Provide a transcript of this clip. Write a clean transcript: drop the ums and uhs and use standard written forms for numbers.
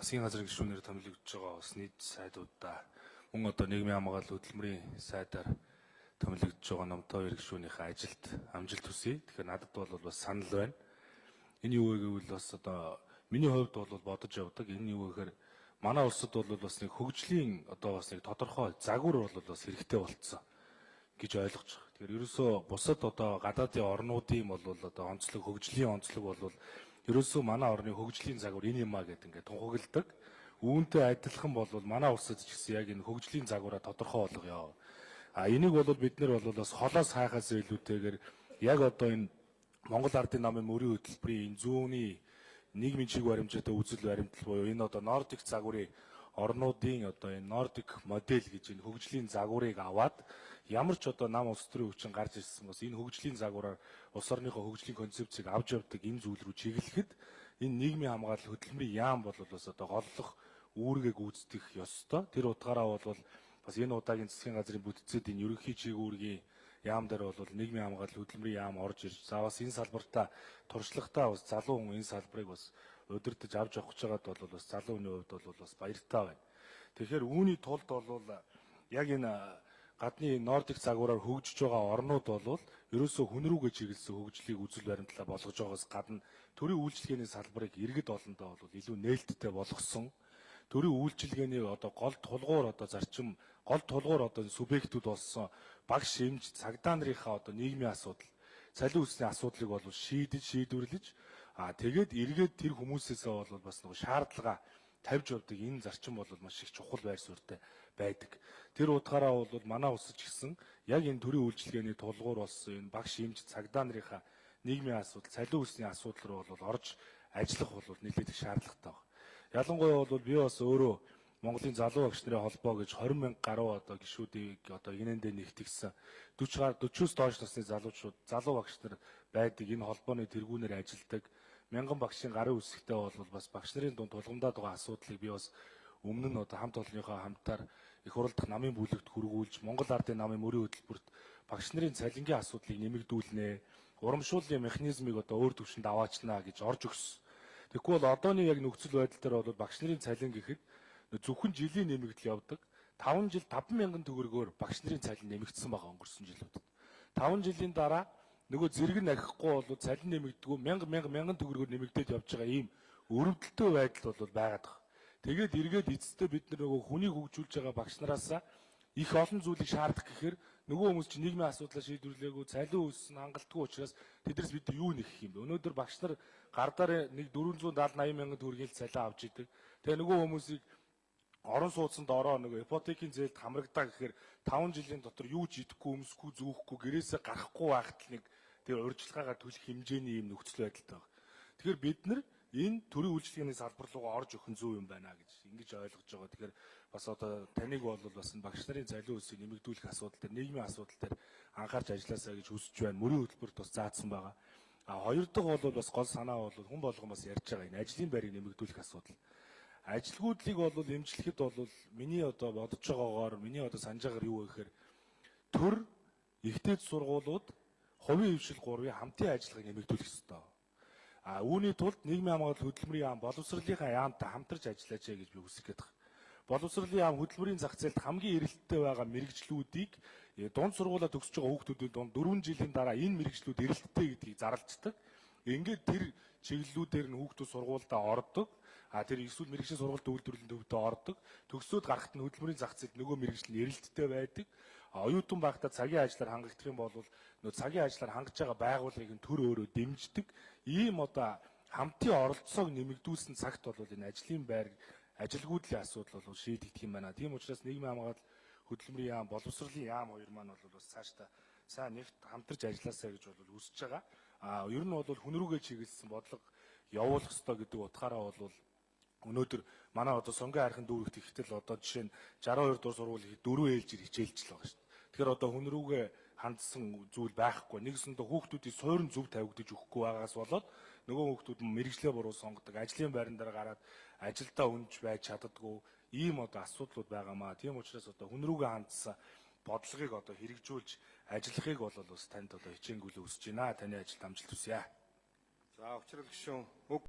Засгийн газрын гишүүнээр томилогдож байгаа бас нийт сайдуудаа мөн одоо нийгмийн хамгаалал хөдөлмөрийн сайдаар томилогдож байгаа Номтоо гишүүнийхээ ажилд амжилт хүсье. Тэгэхээр надад бол бас санал байна. Энэ юу вэ гэвэл бас одоо миний хувьд бол бодож явдаг. Энэ юу гэхээр манай улсад бол бас нэг хөгжлийн одоо бас нэг тодорхой загвар бол бас хэрэгтэй болцсон гэж ойлгож байгаа. Тэгэхээр ерөөсөө бусад одоо гадаадын орнуудын бол одоо онцлог, хөгжлийн онцлог бол ерөөсөө манай орны хөгжлийн загвар энэ юм а гэдэг ингээд тунхагладаг. Үүнтэй адилхан бол манай улсад ч гэсэн яг энэ хөгжлийн загвараа тодорхой болгоё. А энийг бол бид нар бол бас холоос хайхаас илүүтэйгээр яг одоо энэ Монгол Ардын намын мөрийн хөтөлбөрийн энэ зүүнний нийгмийн чиг баримжаатай үзэл баримтлал буюу энэ одоо Нордик загварын орнуудын одоо энэ Нордик модель гэж энэ хөгжлийн загварыг аваад ямар ч одоо нам улс төрийн хүчин гарч ирсэн бас энэ хөгжлийн загвараар улс орныхоо хөгжлийн концепцийг авч явдаг энэ зүйл рүү чиглэхэд энэ нийгмийн хамгаалал хөдөлмөрийн яам бол бас одоо голлох үүргээ гүйцэтгэх ёстой. Тэр утгаараа бол бас энэ удаагийн засгийн газрын бүтцэд энэ ерөнхий чиг үүргийн яам дээр бол нийгмийн хамгаалал хөдөлмөрийн яам орж ирж, за бас энэ салбартаа туршлагатай бас залуу хүн энэ салбарыг бас удирдах авч явах гэж байгаад бол бас залуу хүний хувьд бол бас баяртай байна. Тэгэхээр үүний тулд бол яг энэ гадны Нордик загвараар хөгжиж байгаа орнууд бол ерөөсөө хүн рүүгээ чиглэсэн хөгжлийг үзэл баримтлаа болгож байгаас гадна төрийн үйлчилгээний салбарыг иргэд олондоо бол илүү нээлттэй болгосон. Төрийн үйлчилгээний одоо гол тулгуур, одоо зарчим, гол тулгуур одоо субъектүүд болсон багш, эмч, цагдаа нарынхаа одоо нийгмийн асуудал, цалин өсний асуудлыг бол шийдэж, шийдвэрлэж, тэгээд эргээд тэр хүмүүсээсээ бол бас нөгөө шаардлага тавьж явдаг энэ зарчим бол маш их чухал байр суурьтай байдаг. Тэр утгаараа бол манай улс ч гэсэн яг энэ төрийн үйлчилгээний тулгуур болсон энэ багш, эмч, цагдаа нарынхаа нийгмийн асуудал, цалин өсний асуудал руу бол орж ажиллах бол нэлээд их шаардлагатай байна. Ялангуяа бол би бас өөрөө Монголын залуу багш нарын холбоо гэж 20 мянга гаруй одоо гишүүдийг одоо инээндээ нэгтгэсэн 40 гар 40-оос доош насны залуучууд, залуу багш нар байдаг энэ холбооны тэргүүнээр ажилладаг мянган багшийн гарын үсгтэй бол бас багш нарын дунд тулгамдаад байгаа асуудлыг би бас өмнө нь одоо хамт олонныхоо хамтаар их хурал дахь намын бүлэгт хүргүүлж, Монгол Ардын намын мөрийн хөтөлбөрт багш нарын цалингийн асуудлыг нэмэгдүүлнэ, урамшууллын механизмыг одоо өөр төвшөнд аваачнаа гэж орж өгсөн. Тэгэхгүй бол одооны яг нөхцөл байдал дээр бол багш нарын цалин гэхэд зөвхөн жилийн нэмэгдэл явдаг. 5 жил 5 мянган төгрөгөөр багш нарын цалин нэмэгдсэн байгаа өнгөрсөн жилүүдэд. 5 жилийн дараа нөгөө зэрэг нь ахихгүй бол цалин нэмэгддэггүй, мянга мянга мянган төгрөгөөр нэмэгдээд явж байгаа ийм өрөвдөлтөй байдал бол байгаад байгаа. Тэгээд эргээд эцэстээ бид нар нөгөө хүнийг хөгжүүлж байгаа багш нараасаа их олон зүйлийг шаардах гэхээр нөгөө хүмүүс чинь нийгмийн асуудлаа шийдвэрлээгүй, цалин өссөн хангалтгүй учраас тэднээс бид юу нэхэх юм бэ? Өнөөдөр багш нар гардаар нэг 470 80 мянган төгрөгийн л цалин авч идэг. Тэгээ нөгөө хүмүүсийг орон сууцанд ороо, нөгөө ипотекийн зээлд хамрагдаа гэхээр 5 жилийн дотор юу ч идэхгүй, өмсөхгүй, зүүхгүй, гэрээсээ гарахгүй байхад л нэг тэр урьдчилгаагаар төлөх хэмжээний ийм нөхцөл байдалтай байна. Тэгэхээр бид нар энэ төрийн үйлчилгээний салбар руугаа орж өгөх нь зөв юм байна гэж ингэж ойлгож байгаа. Тэгэхээр бас одоо таныг бол бас энэ багш нарын цалин өсийг нэмэгдүүлэх асуудал дээр, нийгмийн асуудал дээр анхаарч ажилласаа гэж хүсэж байна. Мөрийн хөтөлбөрт бас заасан байгаа. А хоёр дахь бол бас гол санаа бол хүн болгон бас ярьж байгаа энэ ажлын байрыг нэмэгдүүлэх асуудал. Ажилгүйдлийг бол эмчлэхэд бол миний одоо бодож байгаагаар, миний одоо санаж байгаагаар юу вэ гэхээр төр, их дээд сургуулиуд, хувийн хэвшил гурвын хамтын ажиллагааг нэмэгдүүлэх ёстой. А үүний тулд нийгмийн хамгаалал хөдөлмөрийн яам, боловсролынхаа яамтай хамтарч ажиллаач гэж би хүсэх гээд байна. Боловсролын яам хөдөлмөрийн зах зээлд хамгийн эрэлттэй байгаа мэргэжлүүдийг дунд сургуулаа төгсөж байгаа хүүхдүүдийн дунд 4 жилийн дараа энэ мэргэжлүүд эрэлттэй гэдгийг зарлцдаг. Ингээд тэр чиглэлүүдээр нь хүүхдүүд сургуульдаа ордог. А тэр эсвэл мэргэжлийн сургуульд үйлдвэрлэлийн төвдөө ордог. Төгсөөд гарахт нь хөдөлмөрийн зах зээлд нөгөө мэргэжил нь эрэлттэй байдаг. А оюутан байхдаа цагийн ажиллаар хангагдах юм бол нөгөө цагийн ажиллаар хангаж байгаа байгууллагыг нь төр өөрөө дэмждэг. Ийм одоо хамтын оролцоог нэмэгдүүлсэн цагт бол энэ ажлын байр, ажилгүйдлийн асуудал бол шийдэгдэх юм байна. Тийм учраас нийгмийн хамгаалал хөдөлмөрийн яам, боловсролын яам хоёр маань бол бас цаашдаа сайн нэгт хамтарч ажилласаа гэж бол хүсэж байгаа. А ер нь бол хүн рүүгээ чиглэсэн бодлого явуулах ёстой гэдэг утгаараа бол өнөөдөр манай одоо Сонгон архин дүүрэгт ихтэл одоо жишээ нь 62 дугаар сургуулийн дөрвөн ээлжээр хичээлж л байгаа шүү дээ. Тэгэхээр одоо хүн рүүгээ хандсан зүйл байхгүй. Нэгсэндээ хүүхдүүдийн суурин зөв тавигдаж өгөхгүй байгаас болоод нөгөө хүүхдүүд мэргэжлээ буруу сонгодог, ажлын байран дээр гараад ажилдаа үнж байж чаддаггүй ийм одоо асуудлууд байгаамаа. Тийм учраас одоо хүн рүүгээ хандсан бодлогыг одоо хэрэгжүүлж ажиллахыг бол бас танд одоо хичээнгүйлээ хүсэж байна. Таны ажилд амжилт хүсье. За, учрал гишүүн үг